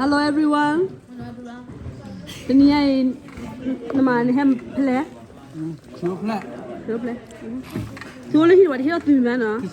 Hello everyone. တနံၤညါအံၤ နမၤနဟဲဖဲလဲၣ်. ဖဲလဲၣ်. ဆိလၢဟံၣ်ဝဲတဟ့ၣ်အီၣ်သုမးနီၤ.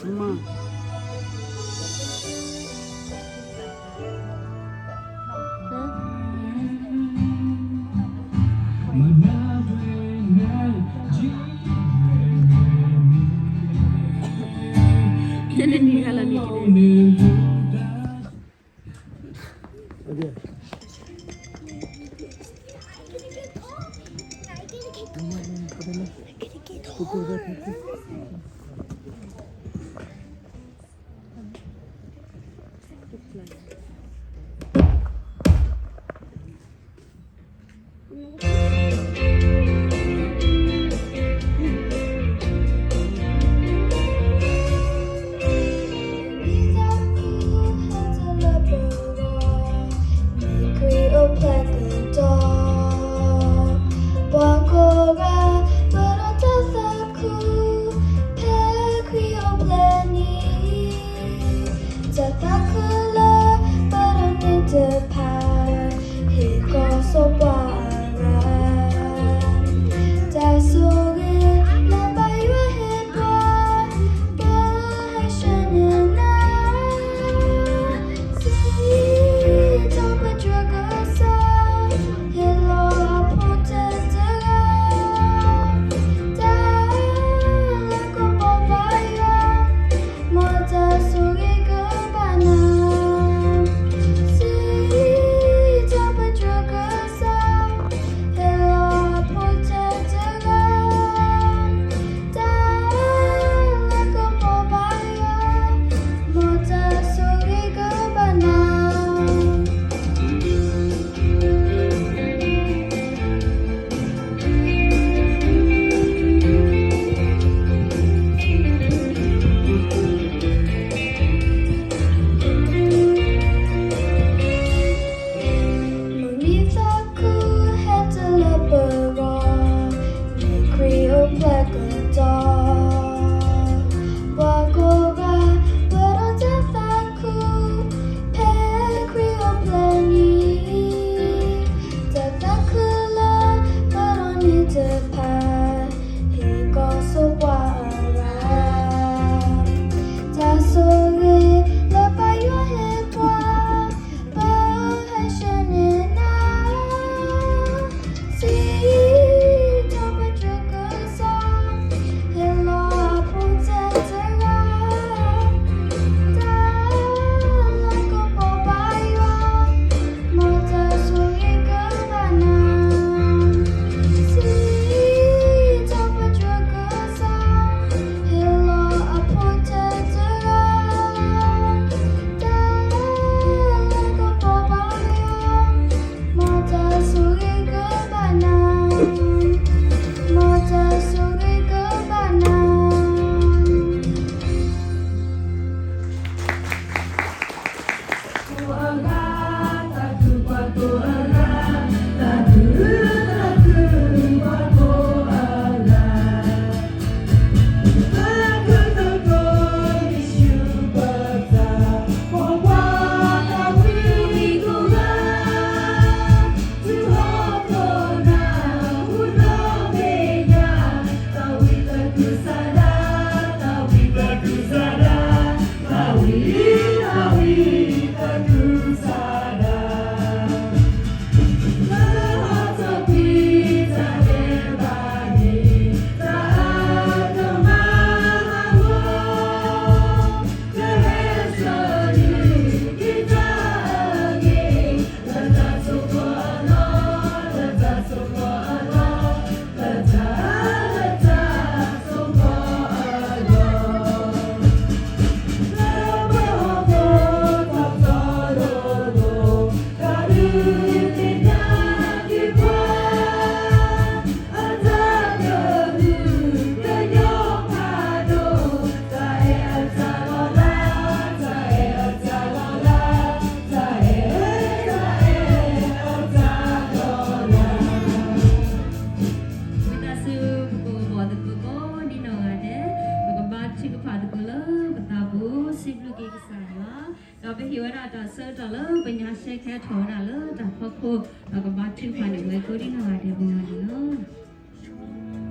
ယွၤဆှၢကဲထီၣ်ဝဲဒၣ်လၢတၢ်ဖီခိၣ် ဒီးကဘါထုကဖၣ်န့ၣ် ဝဲကိးဒံနီၢ်ဂၤဒဲးပူၤန့ၣ်လီၤ.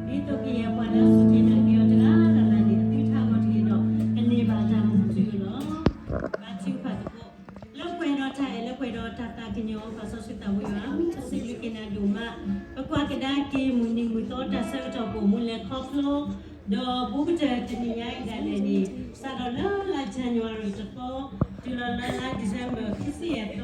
ဒ်သိးကယဲၢ်ပှၤလၢစူၢ်က့ၤနာ်က့ၤအီၤတဂၤဒီးတဂၤန့ၣ် အသုတၢ်ဂီၤတဂ့ၤဒီး ကန့ၢ်ဘၣ်တၢ်မူထူလီၤ. ဘါထုကဖၣ်သကိး လၢပှဲၤဒီးတၢ်အဲၣ် လၢပှဲၤဒီးတၢ်သးကညီၤ ပၢ်စီဆှံသးဝံယွၤ ပစံးဘျုးက့ၤနၤဒိၣ်မး, ပကွၢ်ကဒါက့ၤမုၢ်နံၤမုၢ်သီတၢ်ဆၢကတီၢ်ပူၤ မူလဲၤခီဖျိ ဒီးဘူးကတၢၢ်တနံၤညါအံၤဒၣ်လဲာ်န့ၣ် စးထီၣ်လၢလါ January တသီ တုၤလီၤလၢလါ December ခံဆံယဲၢ်သီ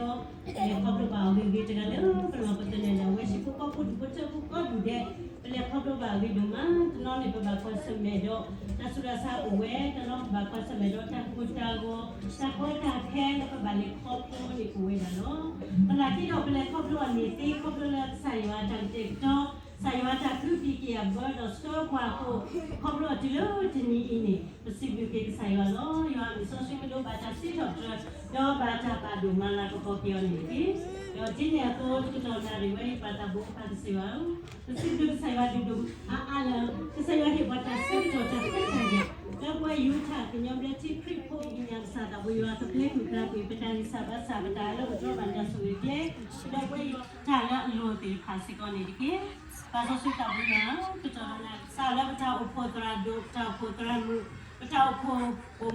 ပလဲၤခီဖျိဘၣ်အဂ့ၤဂ့ၤ တဂၤလၢပလီၢ်ပသနၢၣ်ဒၣ်ဝဲ ဟံၣ်ဖိဃီဖိဒူၣ်ဖိထၢဖိကိးဒူၣ်ဒဲး ပလဲၤခီဖျိဘၣ်အဂ့ၤဒိၣ်မး, တနီၤန့ၣ် ပဘၣ်ကွၢ်ဆၢၣ်မဲာ်ဒီး တၢ်ဆူးတၢ်ဆါအိၣ်ဝဲ, တနီၤပဘၣ်ကွၢ်ဆၢၣ်မဲာ်ဒီး တၢ်ကိၢ်တၢ်ဂီၤ, တၢ်ကီတၢ်ခဲလၢပဘၣ်လဲၤခီဖျိန့ၣ်အိၣ်ဝဲဒၣ်လီၤ. သနာ်က့ဒီး ပလဲၤခီဖျိအီၤန့ၣ်သ့ ခီဖျိလၢကစၢ်ယွၤအတၢ်ကတဲာ်ကတီၤ, ကစၢ်ယွၤအတၢ်ကဟုကယာ်က့ၤအဘၢဒီးဆှၢပှၤအဃိ, ခီဖျိအီၤတုၤလၢတနံၤအံၤန့ၣ် ပစံးဘျုးက့ၤကစၢ်ယွၤလီၤ. ယွၤအမံၤစီဆှံကဒိးဘၣ်တၢ်စံးထီၣ်ပတြၢၤ, ဒီးဘၣ်တၢ်ပာ်ဒိၣ်မၤလၤကပီၤက့ၤအီၤန့ၣ်တက့ၢ်. ဒီးဒ်န့ၣ်အသိး တကတီၢ်နၣ်ရံၣ်ဝဲအံၤ ပၢ်သးဘိပၢ်ကစၢ်ယွၤဧၢ, ပစံးဘျုးကစၢ်ယွၤဒိၣ်ဒိၣ်အါအါလၢ ကစၢ်ယွၤဟ့ၣ်ပှၤတၢ်ဆၢကတီၢ်တၢ်ခွဲးတၢ်ယာ် လၢပဝဲယူဒၤကညီဘျၢထံခရံာ်ဖိအမဲာ်ညါ ကစၢ်သးဘိယွၤကပျဲကွံာ်ပျၢ်ကွံာ် ပတၢ်ဂံၢ်စၢ်ဘါစၢ် ပတၢ်လၢပတြီဘၣ်တၢ်ဆိၣ်ဂ့ၤကျဲ လၢပဝဲယူဒၤလၢအလိၤသ့ၣ်တဖၣ်စ့ၢ်ကီးန့ၣ်တက့ၢ်. ပၢ်စီဆှံသးဘိယွၤဧၢ, တကတီၢ်နၣ်ရံၣ် ကစၢ်လၢပတၢ်အိၣ်ဖှိၣ်သရၣ်ဒိၣ် ပတၢ်အိၣ်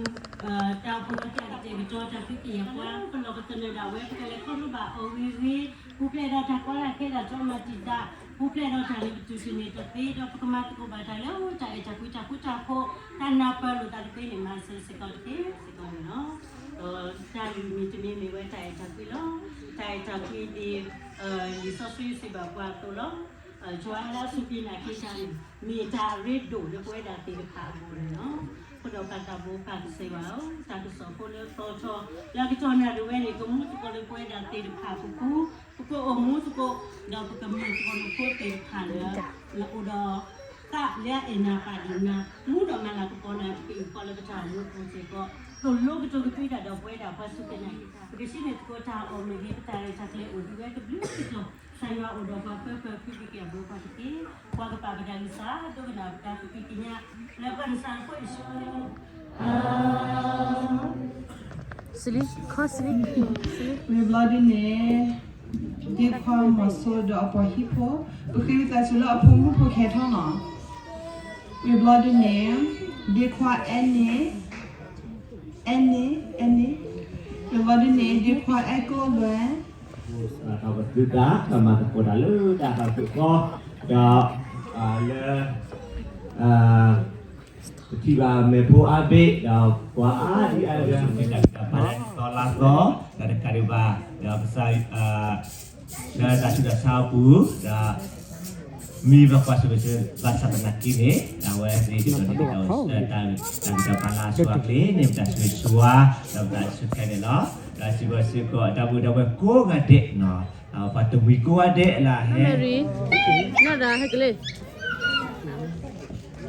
ဖှိၣ်သရၣ်မုၣ် ပတၢ်အိၣ်ဖှိၣ် တၢ်အိၣ်ဖှိၣ်တၢ်ကတဲာ်ကတီၤတၢ်ဖံးကယဲၢ်ပှၤ ပလီၢ်ပသနၢၣ်ဒၣ်ဝဲ ပကလဲၤခီဖျိဘၣ်အီၤဂ့ၤဂ့ၤ, ပူၤဖျဲးဒီးတၢ်ကီတၢ်ခဲတၢ်တြီမၤတံာ်တာ်, ပူၤဖျဲးဒီးတၢ်လၢပတူၢ်တန့ၢ်တသ့ဒီး ပကမၤသကိးဘၣ်တၢ်လၢတၢ်အဲၣ်တၢ်ကွံတၢ်ဃူတၢ်ဖိး တၢ်နၢ်ပၢၢ်လိာ်သးတသ့န့ၣ် မၤစၢၤစ့ၢ်ကီးတက့ၢ် စ့ၢ်ကီးန့ၣ်လီၤ. ဒီးတၢ်လုၢ်မံၤတမံၤမ့ၢ်ဝဲတၢ်အဲၣ်တၢ်ကွံလီၤ. တၢ်အဲၣ်တၢ်ကွံဒ် လံာ်စီဆှံစံးဘၣ်ပှၤအသိးလီၤ. ယွၤလၢအစူၢ်က့ၤနာ်က့ၤတၢ်န့ၣ် မ့ၢ်တၢ်အရ့ဒိၣ်လၢပဝဲဒၣ်သ့ၣ်တဖၣ်အဂီၢ်န့ၣ်လီၤ. အဃိဒီးပၢ်သးဘိပၢ်ကစၢ်ယွၤဧၢ, တၢ်ကစီၣ်ဖိလၢသီထီ လၢအကတီၢ်နၣ်ရံၣ်ဝဲန့ၣ် ကမူသကိးလၢပဝဲဒၣ်သ့ၣ်တဖၣ်ပပူၤ, ပကအိၣ်မူသကိး, ဒီးပကမၤသကိးလိာ်ဖိသ့ၣ်တဖၣ်လၢ လၢအိၣ်ဒီး သးလၢအအဲၣ်နၤပာ်ဒိၣ်နၤ, မူဒီးမၤလၤကပီၤနၤ ပကအုၣ်ကီးလၢပတၢ်အိၣ်မူအပူၤစ့ၢ်ကီး, သိၣ်လိကတိၤကသွံတၢ်ဒီးပဝဲဒၣ်ပှၤစူၢ်က့ၤနာ်က့ၤတၢ်, ပကဆှၢန့ၢ်သကိးတၢ်အီၣ်မ့ၢ်ဂ့ၤ ပတၢ်ရဲၣ်တၢ်ကျဲၤအိၣ်ဒံးဝဲတဘျုးကတီၢ်, ကစၢ်ယွၤအိၣ်ဒီးပှၤပၢပၢၤဖုဖုက့ၤအဘိပှၤတက့ၢ်. ပှၤကပာ်ပတၢ်ဂံၢ်စၢ် ဒိကနၣ်ပတၢ်သူၣ်ကံၢ်သ့ၣ်ညါ လၢပှၤကစၢ်ဖိယ့ၣ်ၡူး စလံ, ခီစလံ, ဝံၤဘျီဒ်န့ၣ် ဒ့ခွါမီၤစိဒီးအပှၤဟံၣ်ဖိ, ပဃ့ဝံသးစူၤလၢအဖိမုၣ်ဖိခဲထီၣ်နီၤ. ဝံၤဘျီဒ်န့ၣ် ဒ့ခွါအဲၣ်န့ၣ်, အဲၣ်န့ၣ်, အဲၣ်န့ၣ်, ဝံၤဘျီဒ်န့ၣ် ဒ့ခွါအဲၣ်ကျိၣ်လွဲ ဒီးပသုတၢ်ကမၤသကိးတၢ်လၢတၢ်သးခုကီၢ်, ဒီး လၢ ပထံၣ်ဘၣ်မဲာ်ဖိအါဘ့ၣ် ဒီးပှၤအါဒံအါဂၤ မ့ၢ်တၢ်ဖံးတၢ်မၤလၢနံၣ်သီလါသီ, ဒီးတကးဒံးဘၣ် ဒီးကစၢ် လၢတၢ်ဆူးတၢ်ဆါအပူၤ, ဒီး မ့ၢ်ဘၣ်ကွၢ်ဆၢၣ်မဲာ်ဆၢ ဘၣ်ဆၣ်သနာ်က့န့ၣ် အဝဲသ့ၣ်ကဒိးန့ၢ်တၢ် တၢ်မ့ၢ်တၢ်ပာ်လၢအဆိအချ့န့ၣ် ပတၢ်ဆိၣ်ဂ့ၤဆိၣ်ဝါ ဒီးပတၢ်ဆၢခဲန့ၣ်လီၤ. ဒီးစံးဘၢစ့ၢ်ကီး ဒီပုၢ်ဒီဝဲၢ်ကိးဂၤဒဲးနီၤ, ပှၤတမှံၤကိးဂၤဒဲးလၢဟဲ Mary, နဒၣ်ဟဲက့ၤလံ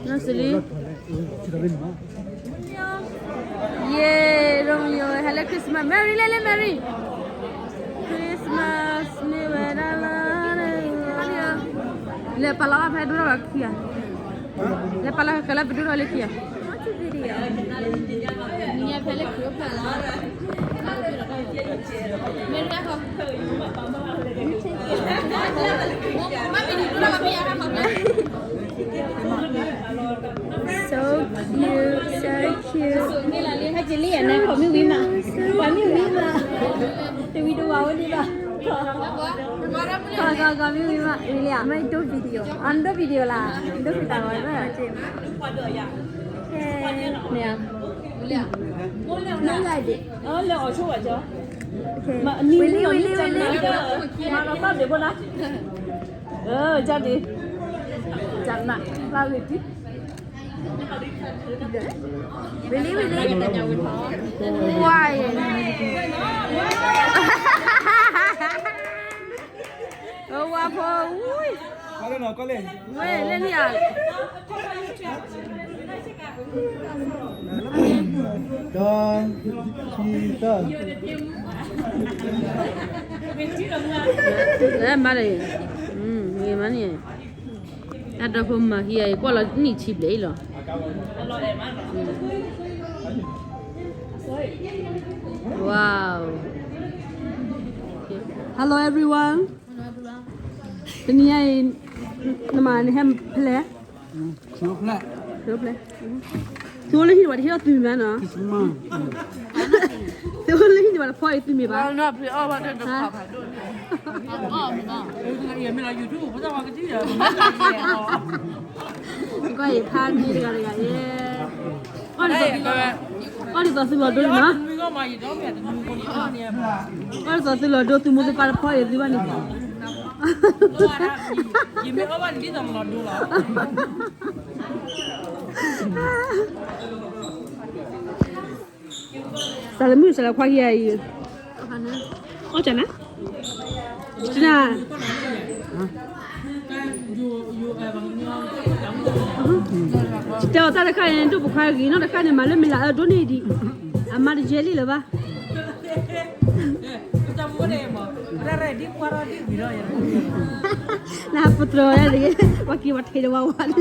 နစလံ ယ့ Romeo ဟဲလၢ Christmas Mary လဲၤလၢ Mary Christmas မ့ၢ်ဝဲဒၣ်လၢ လဲၤပာ်လီၤဖဲဒိၣ်ထီၣ်လီၤခံဂၤ, လဲၤပာ်လီၤဖဲလၢပဒိၣ်ထီၣ်လၢခံဂၤ, ညါဖဲလၢခံဂၤဖဲလီၤ Mary ဟဲခီ So cute, so cute. ဟဲက့ၤလံယၤန့ၣ် ပှၤမ့ၢ်ဝံၤမး, ပှၤမ့ၢ်ဝံၤမး, တဝံၤတဝါဝဲဒံးဘၣ်, ကီကီကီမ့ၢ်ဝံၤမး, ဝံၤလံဧါ, မ့ၢ်ဒိ video, အဒိ video လၢ, ဒိ video ဝဲ, မ့ၢ်ဧါ, လၢအီၤဆိဝဲကီ, ဝံၤလံ ဝံၤလံ ဝံၤလံ, မၤလီၤသီၣ်ဒံးဖိလၢ Ơ, ကၢ်ဒံး, ကၢ်နး, လၢဂ့ၤတံၢ်, really, really, why? ဝါဖိ, ဝဲလၢန့ၣ်ဧါ. ဒီးခံသၢ, မၤန့ၣ်, မၤန့ၣ်, အဒီဖိမၤဟံးအံၤ ကွၢ်လီၤနံၣ်ဆံဘျဲၣ်အံၤလီၤ. Wow. Hello everyone. တနံၤညါအံၤ နမၤနဟဲဖဲလဲၣ်, ဖဲလဲၣ်, သုအိၣ်လၢဟံၣ်န့ၣ်ဘၣ်တဟ့ၣ်အီၣ်သုမ့ၢ်နီၤ, သုအိၣ်လၢဟံၣ်န့ၣ်ဘၣ်တဖီအံၤသုမ့ၢ်ဘၣ်, ကွၢ်အံၤဖးန့ၣ်တဂၤတဂၤယဲ အီၣ်ဒ်သိးသုလီၤဒိန့ၣ်နီၤ, အီၣ်ဒ်သိးသုလီၤဒိသုမိၢ်သုပၢ်တဖီအံၤသုဘၣ်န့ၣ်, ယမ့ၢ်အီၣ်ဘၣ်န့ၣ်ဒ်သိးလီၤဒိလီၤ, စးလၢမုၢ်စးလၢခွါခံဂၤအံၤ, အီၣ်ကနၤ, တနၤ တဲအီၤတၢ်တခါန့ၣ် ဒိၣ်ပိာ်ခွါဂ့ၤနီၢ်တခါန့ၣ် မၤလၢမ့ၢ်လၢအဒိၣ်န့ၢ်ဒံး, အမါတယဲလံလၢၤဘၣ်, လၢပတြီၤယၤတဂ့ၤ, ပှၤက့ၤပှၤထံးတဝါဝါဒ်, ယ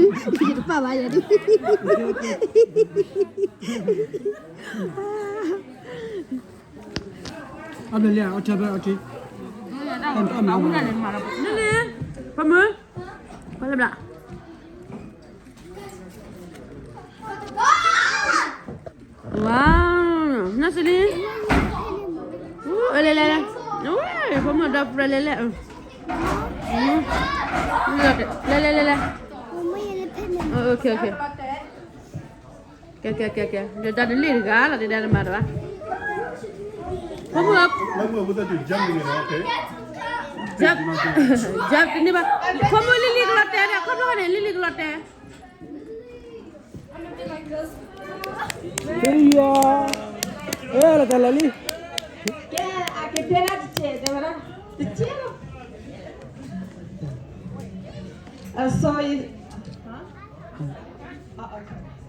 တပာ်ဘၣ်ယၤဒ် အဘျဲၣ်လံအီၣ်ထၢဖဲအီၣ်ထံ, ဖမုၢ်, ဖလဘျၣ်, wow, နီၢ်စလံ, လဲၤလဲၤလဲၤ, ဖမုၢ်ဒီးဖရဲလဲၤလဲၤ, လဲၤလဲၤလဲၤလဲၤ, ကဲကဲကဲကဲ, ဒီးတၢ်တလ့ၣ်တဂၤလီၤ တဲဒၣ်နမၤတဘၣ်, ဖမုၢ်, တန့ၢ်ဘၣ်, ဖမုၢ်လံလံကလီၤတဲာ်ဒီး ခီဖျိန့ၣ် လံလံကလီၤတဲာ် ယၤ, အဲ လီၤတၢ်လီၤလံ, ကဲ, အကတဲဒၣ်တကဲး တဲဝဲဒၣ်, တကဲးလီၤ, အဆိ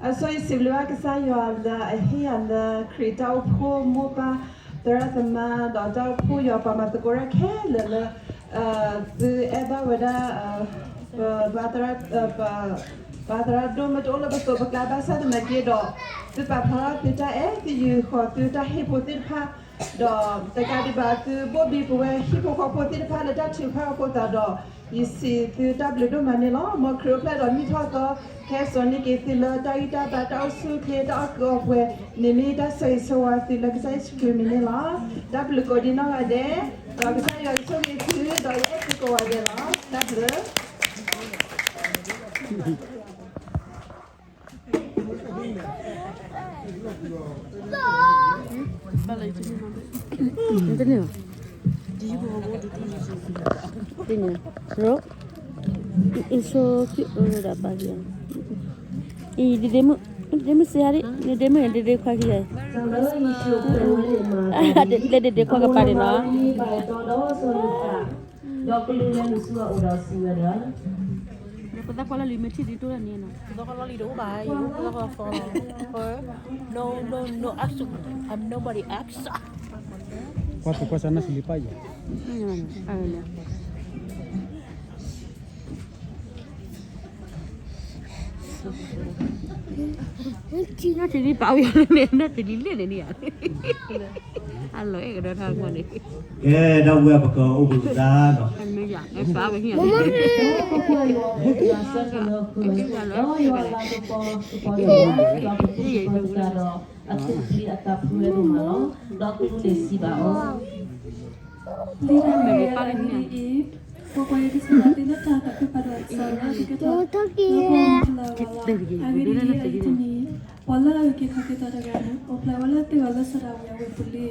အဆိယစံးဘျုးဘၣ်ကစၢ်ယွၤလၢ အဟ့ၣ်ယၤလၢခရံာ်တၢ်အိၣ်ဖှိၣ်မိၢ်ပၢ် သရၣ်သမါ ဒီးတၢ်အိၣ်ဖှိၣ်ယွၤပှၤမၤသကိးတၢ်ခဲလၢာ်လၢ သုအဲၣ်ဘၣ်ဝဲဒၣ် ပ ပှၤသရၣ်ဒိၣ်မ့ၢ်တအိၣ်လၢပသိးပကျါဘၣ်ဆၣ်သနာ်က့ဒီး သုပာ်ဖျါထီၣ်သုတၢ်အဲၣ် သုယုာ်ဃီၤသုတၢ်ဟ့ၣ်ဖိသ့ၣ်တဖၣ် ဒီးတကးဒံးဘၣ် သုဘိၣ်ဘံပဝဲဟံၣ်ဖိဃီဖိသ့ၣ်တဖၣ်လၢတၢ်ထုကဖၣ်အဃိသတးဒီး ယစံးသုတၢ်ဘျုးဒိၣ်မးန့ၣ်လီၤ. မ်ခရံာ်အိၣ်ဖျဲၣ်ဒီးနံၣ်ထီၣ်သီ ကဟဲစိာ်န့ၢ်က့ၤသုလၢတၢ်ဂံၢ်တၢ်ဘါ တၢ်အိၣ်ဆူၣ်အိၣ်ချ့ တၢ်အီၣ်ကုာ်အီပှဲၤ န့ၣ်မ့ၢ်တၢ်ဆၢဂ့ၤဆၢဝါသုလၢကစၢ်ယ့ၣ်ၡူးခရံာ်အမံၤန့ၣ်လီၤ. တၢ်ဘျုးကိးဒံးနီၢ်ဂၤဒဲး, ဒီးကစၢ်ယွၤကဆိၣ်ဂ့ၤသု ဒီးယအဲၣ်သုကိးဂၤဒဲးလီၤ. တၢ်ဘျုး ဒ်ဒ့မုၣ်ဒ်ဒ့မုၣ်စ့ဟါဒ် ဒ်ဒ့မုၣ်ဒ်ဒ့ခွါခံဂၤအံၤ ဒ်ဒ့ဒ့ခွါကပၤန့ၣ်လီၤ. ဒီးကလူးလၢနစုအအိၣ်ဒီးစံးဝဲဒၣ်, ပသးကွၢ်လီၤလံာ်မ့ၢ်ထံၣ်ဒ်တိၢ်လၢန့ၣ်နီၤ, ပသးကွၢ်လီၤလံာ်တအိၣ်ဘၣ်, ပသးကွၢ်လီၤ no no no ask, I'm nobody ask, ကွၢ်သူၣ်ကွၢ်စၢ်နၢ်စလံပၢ်ယၤ, နၢ်စလံပၢ်ဝဲန့ၣ် နၢ်စလံလဲၣ်န့ၣ်န့ၣ်ဧါ, အလီၤအဲၣ်ကဒီးထါမီၢ်န့ၣ်, ကဲ, ဒီပုၢ်ဝဲၢ်ပကအိၣ်ဘှံးသးနီၤ, မ့ၢ်ယၤ ဒီးယွၤလၤကပီၤကပီၤယွၤဒီးပသူၣ်ပသးဒီး အသူၣ်ဖှံအသးဖှံဝဲဒိၣ်မးလီၤ. ဒီးကလူးန့ၣ်စံးဘၣ်အီၤ, လံာ်တၢ်မဲာ်တၢ်လံအံၤ, ပှၤကွၢ်ယကစၢ်ယွၤသ့လၢတၢ်သးခုဖးဒိၣ်အသးလၢကကဲထီၣ်လၢပှၤလၢအဂ့ၤကတၢၢ်တဂၤန့ၣ် အိၣ်ဖျါဝဲလၢသုဂီၢ်လၢစီၤဒၤဝံးအဝ့ၢ်ပူၤလံ.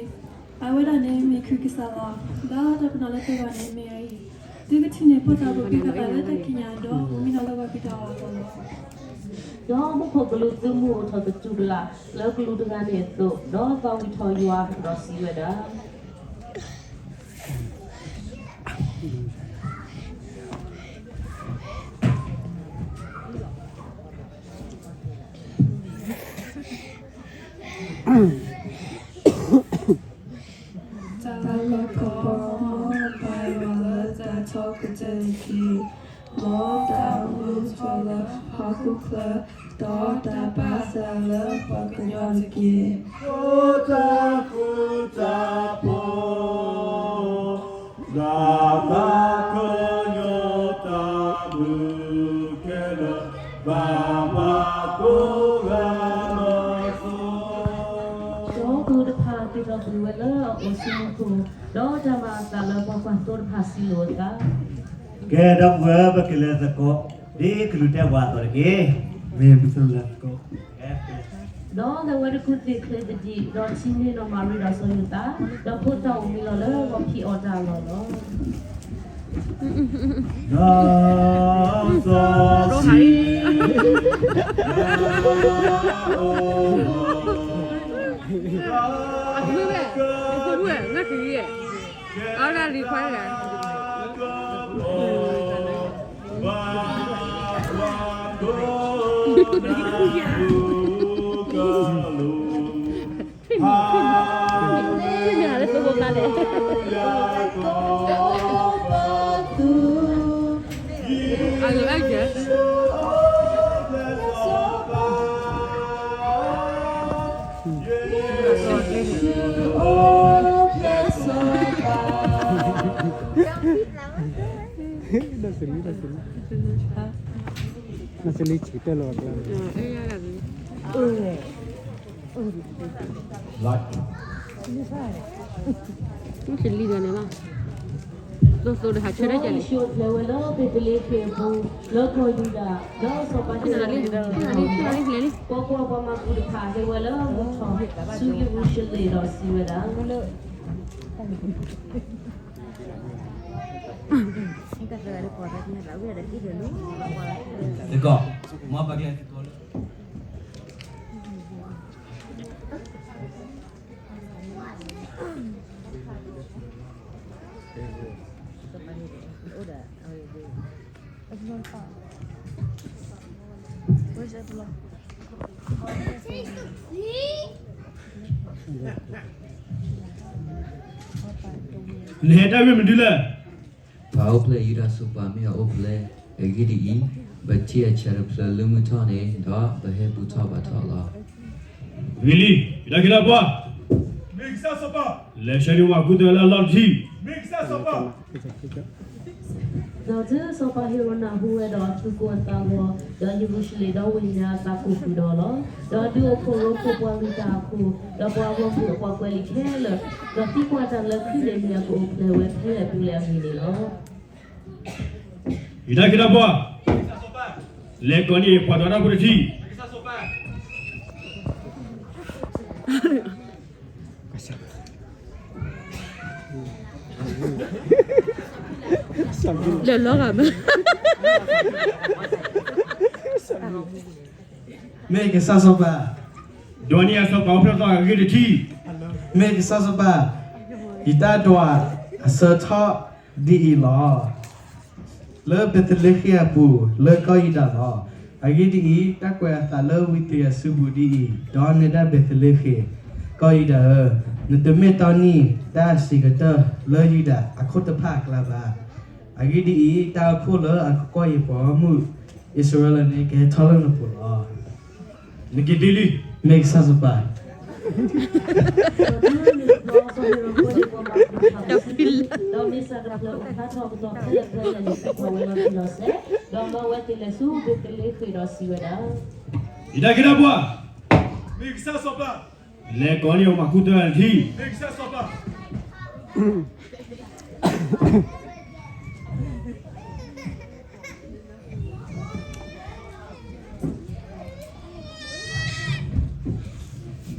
အဝဲဒၣ်န့ၣ်မ့ၢ်ခရံာ်ကစၢ်လီၤ. ဒီးတၢ်ပနီၣ်လၢသုဂီၢ်န့ၣ်မ့ၢ်အံၤ, သုကထံၣ်န့ၢ်ပှၤတၢ်အိၣ်ဖှိၣ်က့ၤသးလၢတၢ်ကံးညာ်ဒီး မံနီၤလၢပှၤကံးတၢ်အီၤအဂီၢ်လီၤ. ဒီးမူခိၣ်ကလူးသုးမုၢ်အိၣ်ထီၣ်သတူၢ်ကလာ်လၢကလူးတဂၤန့ၣ်အသိး, ဒီးသးဝံၣ်ထီၣ်ယွၤဒီးစံးဝဲဒၣ် တၢ်လၤကပီၤ မ်ပၢ်ယွၤလၢတၢ်ထီကတၢၢ်တက့ၢ်. မ်တၢ်အိၣ်မူထီၣ်လၢဟီၣ်ခိၣ်ချၢ, ဒီးတၢ်ဘၣ်သးလၢပှၤကညီတက့ၢ်. တၢ်ဃူတၢ်ဖိး တၢ်သးခုညိတၢ်ဘုခဲလၢာ် ဘၣ်ပှၤကိးဂၤလီၤစိၤ. ဒီးပှၤတဖၣ်က့ၤထီၣ်ကွံာ်ဝဲလၢအအိၣ်ဆူမူခိၣ်, ဒီးတၢ်မၤအသးလၢပှၤကွၢ်သိတဖၣ်စံးလိာ်အသး, ကဲဒီပုၢ်ဝဲၢ် ပကလဲၤသကိး, ဒ်ကလူးတဲပှၤအသိးတက့ၢ်. မ့ၢ်ပကလဲၤသကိး ဒီးလဲၤဝဲတကူၣ်သ့ၣ်ချ့သဒံး, ဒီးထံၣ်န့ၢ်နီၢ်မၤရံဒီးစီၤယိၤသး, ဒီးဖိသၣ်အိၣ်မံလီၤလၢဂီၤဖံးအီၣ်တၢ်အလီၢ်လီၤ. ဒီးစီၤ နစလံတၢ်လီၤကျါ, နစလံတၢ်န့ၣ်လီၤ. သိသိဒီးဟးဆၢထၢၣ်ကလဲၣ်. ဒီးယ့ၣ်ၡူးအိၣ်ဖျဲၣ်ဝဲလၢဘ့းသလ့ဟ့ၣ်အပူၤ လၢကီၢ်ယူဒၤ, ဒီးစီၤပၤဟ့ၣ်ဝဲလၢမူထီၣ်, ပှၤကွၢ်ပှၤမၤကူတဖၣ်ဟ့ၣ်ဝဲလၢမူထီၣ်ဆူယရူၤၡလ့ၣ်ဒီးစံးဝဲဒၣ် သကိး, မ်ပကလဲၤသကိးလၢ နဟဲတၢ်ဂ့ၢ်မနုၤလဲၣ်. ပှၤအိၣ်ဖျဲၣ်ယူဒၤစီၤပၤမ့ၢ်အအိၣ်ဖျဲၣ်, အဂ့ၢ်ဒ်အံၤ, ပထံၣ်အဆၢတဖျၢၣ်လၢမုၢ်ထီၣ်န့ၣ်, ဒီးပဟဲဘူၣ်ထီၣ်ဘါထီၣ်လီၤ. ဂ့ၤလံ, ယတၢ်ခ့တၢ်ပှၢ်, မ့ၢ်ကစၢ်စီၤပၤ, လဲၤဆှၢဒံးမၤကူတၢၢ်လၢအလီၢ်တထံၣ်, မ့ၢ်ကစၢ်စီၤပၤ. ဒီးတုၤစီၤပၤဟ့ၤရိာ်နၢ်ဟူဝဲဒီး အသူၣ်ကိၢ်အသးဂီၤ, ဒီးယရူၤၡလ့ၣ်ဒီးဝ့ၢ်ညါသးကိၢ်ဃုာ်ဒီးလီၤ. ဒီးဒုးအိၣ်ဖှိၣ်ရိဖှိၣ်ပှၤလုၢ်တၢ်အခိၣ်, ဒီးပှၤဂီၢ်မုၢ်အပှၤကွဲးလံာ်ခဲလၢာ်, ဒီးသံကွၢ်တၢ်လၢခုၣ်န့ၣ်မ့ၢ်အကအိၣ်ဖျဲၣ်ဝဲဖဲလဲၣ်အပူၤလဲၣ်အဂ့ၢ်န့ၣ်လီၤ. ယတၢ်ခ့တၢ်ပှၢ်, လဲၤကိးန့ၢ်ပှၤဒိးတၢ်ဖိတထံၣ်, လဲၤလီၤဂာ်မး. မ့ၢ်ကစၢ်စီၤပၤ, ဒိးန့ၢ်အစီၤပၤအိၣ်ဖျဲၣ်ထီၣ်အဂ့ၢ်တထံၣ်, မ့ၢ်ကစၢ်စီၤပၤ, ယတၢ်ဒွးအဆၢထီၣ်ဒ်အံၤလီၤ. လၢဘ့းသလ့ဟ့ၣ်အပူၤ လၢကီၢ်ယူဒၤလီၤ. အဂ့ၢ်ဒ်အံၤ, တၢ်ကွဲးအသးလၢဝံတံၤအစုပူၤဒ်အံၤ, ဒီးနဲဒၣ်ဘ့းသလ့ဟ့ၣ်, ကီၢ်ယူဒၤဧၢ, နတမ့ၢ်တီနံၢ်တၢ်စံးကတၢၢ်လၢယူဒၤအခိၣ်တဖၣ်အကျါဘၣ်. အဂ့ၢ်ဒ်အံၤ, တၢ်အိၣ်ဖှိၣ်လၢအကကွၢ်ယပှၤဂီၢ်မုၢ်အံၣ်စရ့လးန့ၣ် ကဟဲထီၣ်လၢနပူၤလီၤ. နက့ၤဒ်လံ, မ့ၢ်ကစၢ်စီၤပၤ, ဒီးမ့ၢ်စးကဖျၢၣ်အိၣ်ဖျါထီၣ်ကဒီးဖဲလဲၣ်ဖဲလဲၣ်န့ၣ် သံကွၢ်ဝဲလီၤတံၢ်လီၤဆဲး, ဒီးမၢဝဲသ့ၣ်လဲၤဆူဘ့းသလ့ဟ့ၣ်ဒီးစံးဝဲဒၣ်, ယတၢ်ခ့တၢ်ပှၢ်, မ့ၢ်ကစၢ်စီၤပၤ, လဲၤကိးန့ၢ်အမၤကူတၢၢ်တထံၣ်, မ့ၢ်ကစၢ်စီၤပၤ.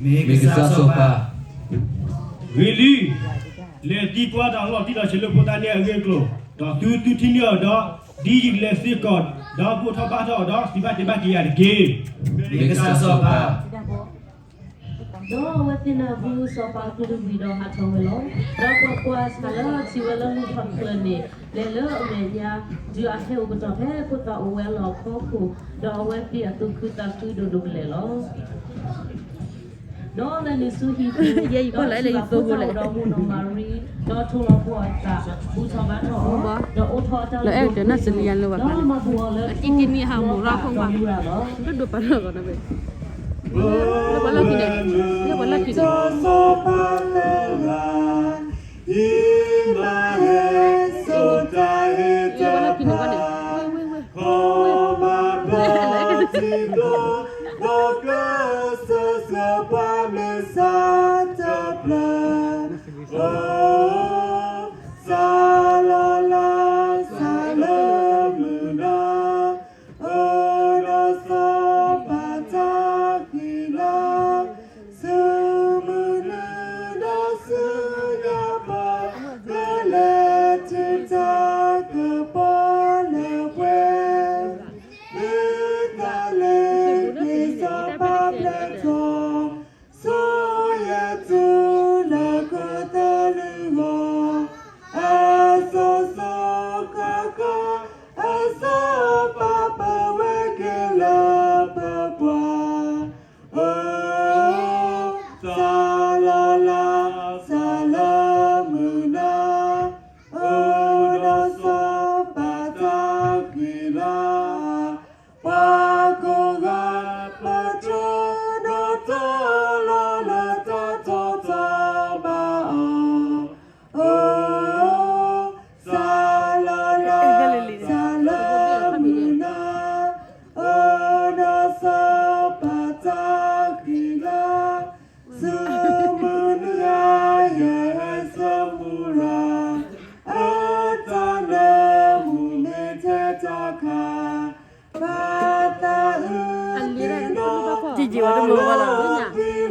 မ့ၢ်ကစၢ်စီၤပၤ, ဂ့ၤလံ, လဲၤသံကွၢ်တၢ်လီၤတံၢ်လီၤဆဲးလၢဖိသၣ်န့ၣ်အဂ့ၢ်အကျိၤ, ဒီးသုသုထံၣ်န့ၢ်အီၤဒီး, ဒ်ယလဲၤစ့ၢ်ကီး, ဒီးဘူၣ်ထီၣ်ဘါထီၣ်အီၤဒီး စံးဘၣ်တဲဘၣ်က့ၤယၤတက့ၢ်. မ့ၢ်ကစၢ်စီၤပၤ. ဒီးအဝဲသ့ၣ်နၢ်ဟူစီၤပၤအကလုၢ်ဝံၤဒီးဟးထီၣ်ဝဲလီၤ. ဒီးကွၢ်ကွၢ်ဆၣ်လၢထံၣ်ဝဲလၢမုၢ်ထီၣ်တဖျၢၣ်န့ၣ်, လဲၤလၢအမဲာ်ညါ, တုၤအဟဲအိၣ်ကတီၢ်ဖဲဖိသၣ်အိၣ်ဝဲအလီၢ်အဖီခိၣ်, ဒီးအဝဲပ့ၢ်အသူၣ်ခုသးခုဒိၣ်ဒိၣ်ကလဲာ်လီၤ. ဒီးလဲၤနုာ်ဆူဟံၣ်ပူၤ, ဒီးထံၣ်ဘၣ်ဖိသၣ်အိၣ်ဒီးမိၢ်နီၢ်မၤရံ, ဒီးထိၣ်လီၤပှီၢ်အသး, ဘူၣ်ထီၣ်ဘါထီၣ်အီၤ, ဒီးအိးထီၣ်အတၢ်လီၤ, ဒီးမၤဘူၣ်အီၤလၢအကံ, ဒီးမၤဘူၣ်အီၤလၢအကံ, လၢပှၤလီၢ်ခံန့ၣ်, လၢပှၤလီၢ်ခံန့ၣ်, လၢပှၤလီၢ်ခံန့ၣ်, အံၤမၤဟဲ ယဝဲတမုာ်ဝဲလီၤ.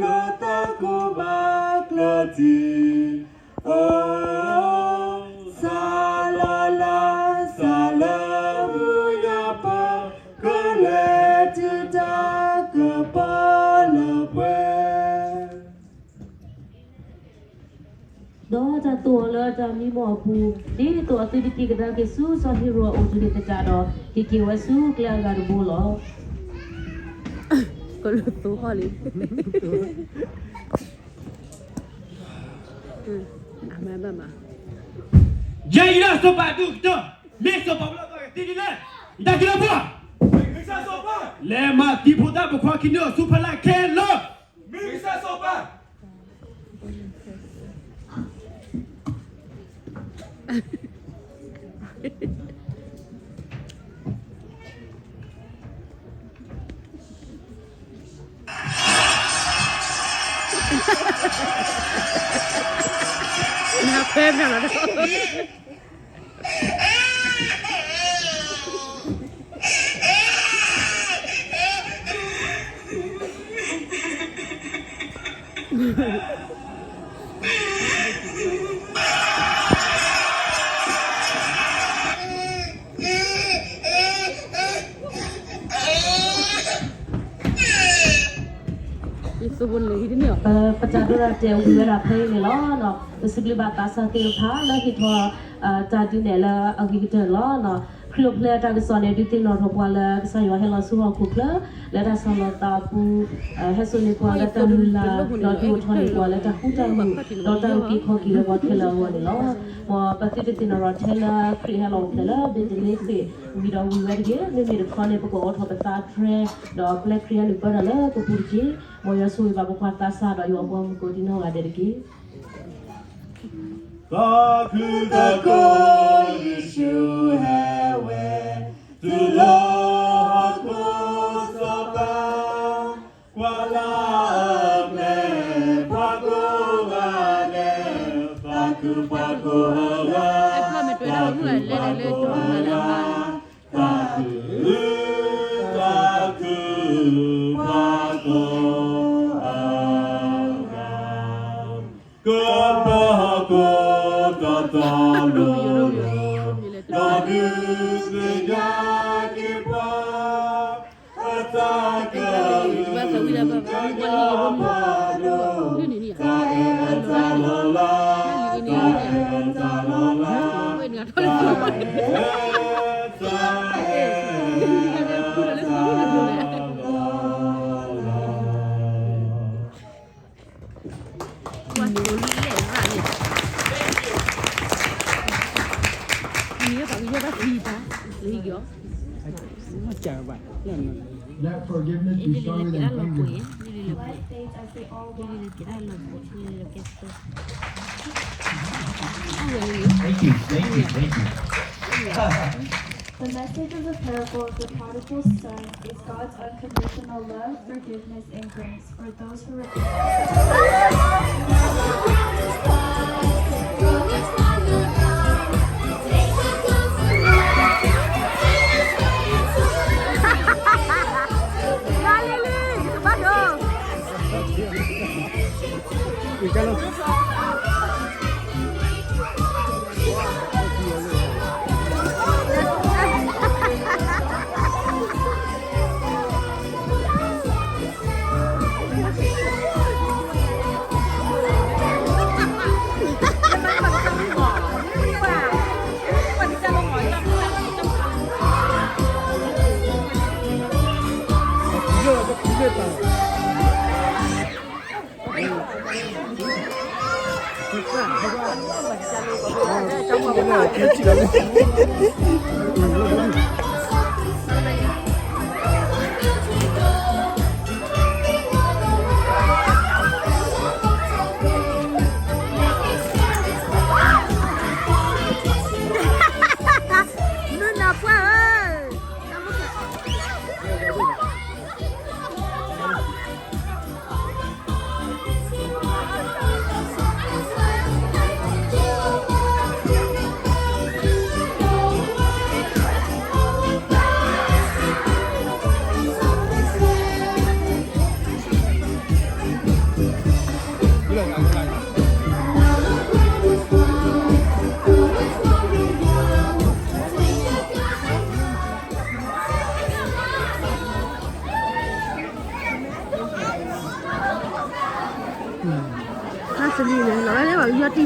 လၢတၢ်ကိၢ်ဘၣ်ကျၢၤထံ, အိ, စၤလၤလၤ စၤလၢမုၢ်ညါပၢၢ်, ကလဲၤတုၤတၢ်ကပီၤလၢပှဲၤ ဒီးတၢ်သိၣ်အီၤလၢတၢ်မံမီၢ်အပူၤ, ဒ်သိးအသုတက့ၤကဒါက့ၤဆူစီၤဟ့ရိအအိၣ်တဂ့ၤသတးဒီး, က့ၤက့ၤဝဲဆူကျဲအဂၤတဘိလီၤ. ကလူးသိဟီၣ်လံ. အမၤဘၣ်မး, ယဲယလၢစီၤပၤဒိၣ်ကတၢၢ်, မ့ၢ်စီၤပၤဘျီၣ်သီကသ့ဒ်လဲၣ်, ယတၢ်ကလၢပှၤ, လဲၤမၤသံဖိသၣ်ပိာ်ခွါခံနံၣ်အီၤဆူဖီလာ်ခဲလၢာ်. မ့ၢ်ကစၢ်စီၤပၤ. နဖဲမ့ၢ်လီၤ. ပတၢ်ဒိတၢ်တဲာ်ဝံၤဝဲဒၣ်ဖဲအံၤန့ၣ်လီၤ. ပစံးဘျုးဘၣ်သးစၢ်သ့ၣ်တဖၣ်လၢဟ့ၣ်ထီၣ် တၢ်ဒုးနဲၣ်လၢအဂ့ၤကတၢၢ်လီၤ. ခရံာ်အိၣ်ဖျဲၣ်အတၢ်ကစီၣ်န့ၣ် ဒုးသ့ၣ်နီၣ်ထီၣ်ပှၤလၢကစၢ်ယွၤဟဲလီၤဆူဟီၣ်ခိၣ်ချၢ လၢတၢ်ဆီၣ်လီၤသးအပူၤ, ဟဲစိာ်န့ၢ်ပှၤလၢတၢ်လုၢ်လၢ်, ဒီးဒုးအိၣ်ထီၣ်န့ၢ်ပှၤလၢတၢ်ဃူတၢ်ဖိး, ဒီးတၢ်အုၣ်က့ၤခီၣ်က့ၤလၢပှၤခဲလၢာ်အဂီၢ်န့ၣ်လီၤ. မ်ပသုတသ့ၣ်နီၣ်ထီၣ်ထဲလၢခရံာ်ဟဲလီၤအိၣ်ဖျဲၣ်လၢဘ့းသလ့ဃ့ၣ် ဝံၤဒီးဝံၤဝဲတဂ့ၤ. မ့မ့ၢ်တခီန့ၣ် ပကအိးထီၣ်ပသးတြဲၤ, ဒီးပျဲခရံာ်အလုၢ်အပၢ်တၢ်လၢပပူၤတက့ၢ်. မ်ယွၤဆိၣ်ဂ့ၤဘၣ်ပပှၤသးစၢ်ဒီးယွၤပှၤမုၢ်ကိးတံၢ်နီၢ်ဂၤဒဲးတက့ၢ်. သးခုသးကိးယ့ၣ်ၡူးဟဲဝဲ, တုၤလၢဟီၣ်ခိၣ်စီၤပၤ, ကွၢ်လၢအပျဲၢ် ပှၤကိးဂၤဒဲး, သးခုပှၤကိးဂၤ, သးခုပှၤကိးဂၤ, သးခု, သးခု, ပှၤကိးဂၤဒဲး, ကပၢၤဟီၣ်ခိၣ်တီတီလိၤလိၤ, ဒီးဒုးသ့ၣ်ညါက့ၤပှၤ, အတၢ်ကလုၢ်ကထါပှၤဒိၣ်, တၢ်အဲၣ်အတၢ်လီၤလး, တၢ်အဲၣ်အတၢ်လီၤလး, တၢ်အဲၣ်အတၢ်လီၤလး. Let forgiveness be stronger than anger. Life fades as we all want. Thank you, thank you, thank you. The message of the parable of the prodigal son is God's unconditional love, forgiveness, and grace for those who repent.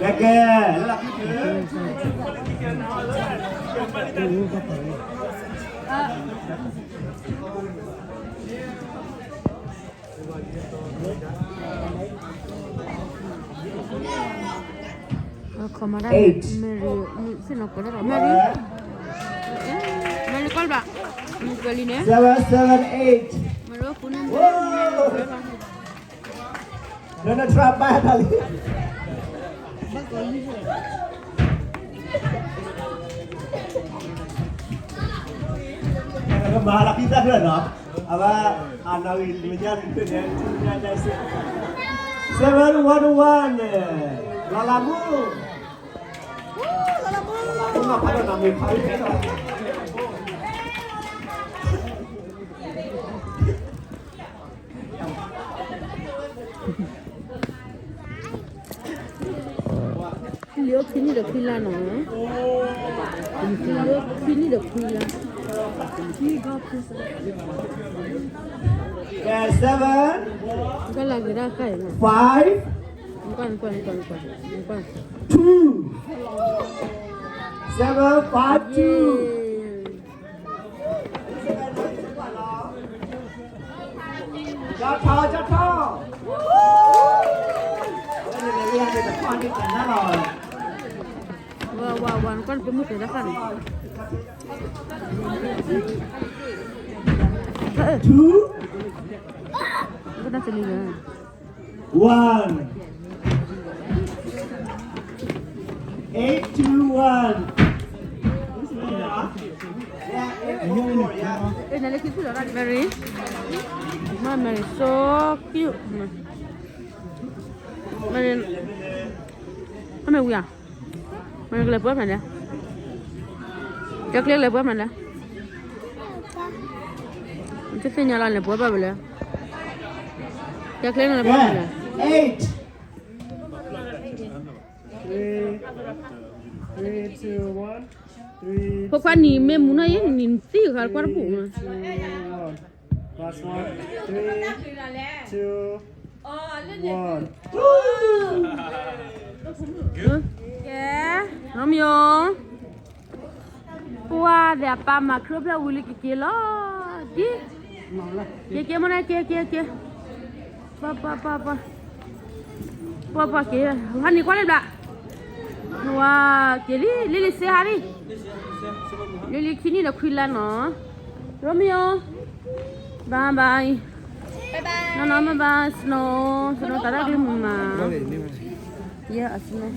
ကဲကဲ Eight. Mary, Mary, Mary call ba. Seven seven eight. Mary, Donald Trump ba tali. Mara kita dua no. Aba anawi meja itu dia. Seven one one. Lalamu. Lalamu. Lalamu apa dah nama itu? လံာ်အိၣ်ခံနံၣ်ဒီးခွံလါနီၤ, လံာ်အိၣ်ခံနံၣ်ဒီးခွံလါ, ကဲ seven, ကလၢ်ကဒါခါအံၤနီၤ, five, two, seven five two. ကၠီထီ ကၠီထီ ဝါ ဝါ ဝါ နကွၢ်နဖိမုၣ်ကဲတၢ်ဃၣ်န့ၣ်, two, ကနၣ်တလံၤလၢ One. Eight two one. နလဲၤခံဖုလီၤ Mary, Mary so cute, Mary, Mary ဝံၤဧါ, Mary ကလဲၤပှဲၤဖဲလဲၣ်, ကဲကျဲလဲၤပှဲၤဖဲလဲၣ်, တသ့ၣ်ညါလီၤ လဲၤပှဲၤဖဲလဲၣ်, ကဲကျဲန့ၣ်လဲၤပှဲၤဖဲလဲၣ်. Eight. Three, three, two, one. Three, ဖိခွါနံၤမ့ၢ်မူနီၢ်အံၤ နံၤသံၣ်ဃာ်ကွၢ်တပူၤ, two, one. Last one. Three, two, one. ကဲ Romeo ပှၤဒီးအပၢ်မၤခရံာ်ဖျၢၣ်ဝံၤလံ ကက့ၤလီၤ, က့ၤ, က့ၤက့ၤမိၢ်န့ၣ် က့ၤက့ၤက့ၤ, ပှၤပှၤပှၤပှၤ, ပှၤပှၤက့ၤ, ဟးနံၤကွၢ်လံဘျး, ဝါ, က့ၤလံ လံလံစ့ဟါလံ, လံလံခံနံၣ်ဒီးခွံလါနီၤ, Romeo, bye bye, နီၤနီၤ bye bye, Snow, Snow တၢ်ဒၣ်က့ၤမုာ်မး, yeah, Snow.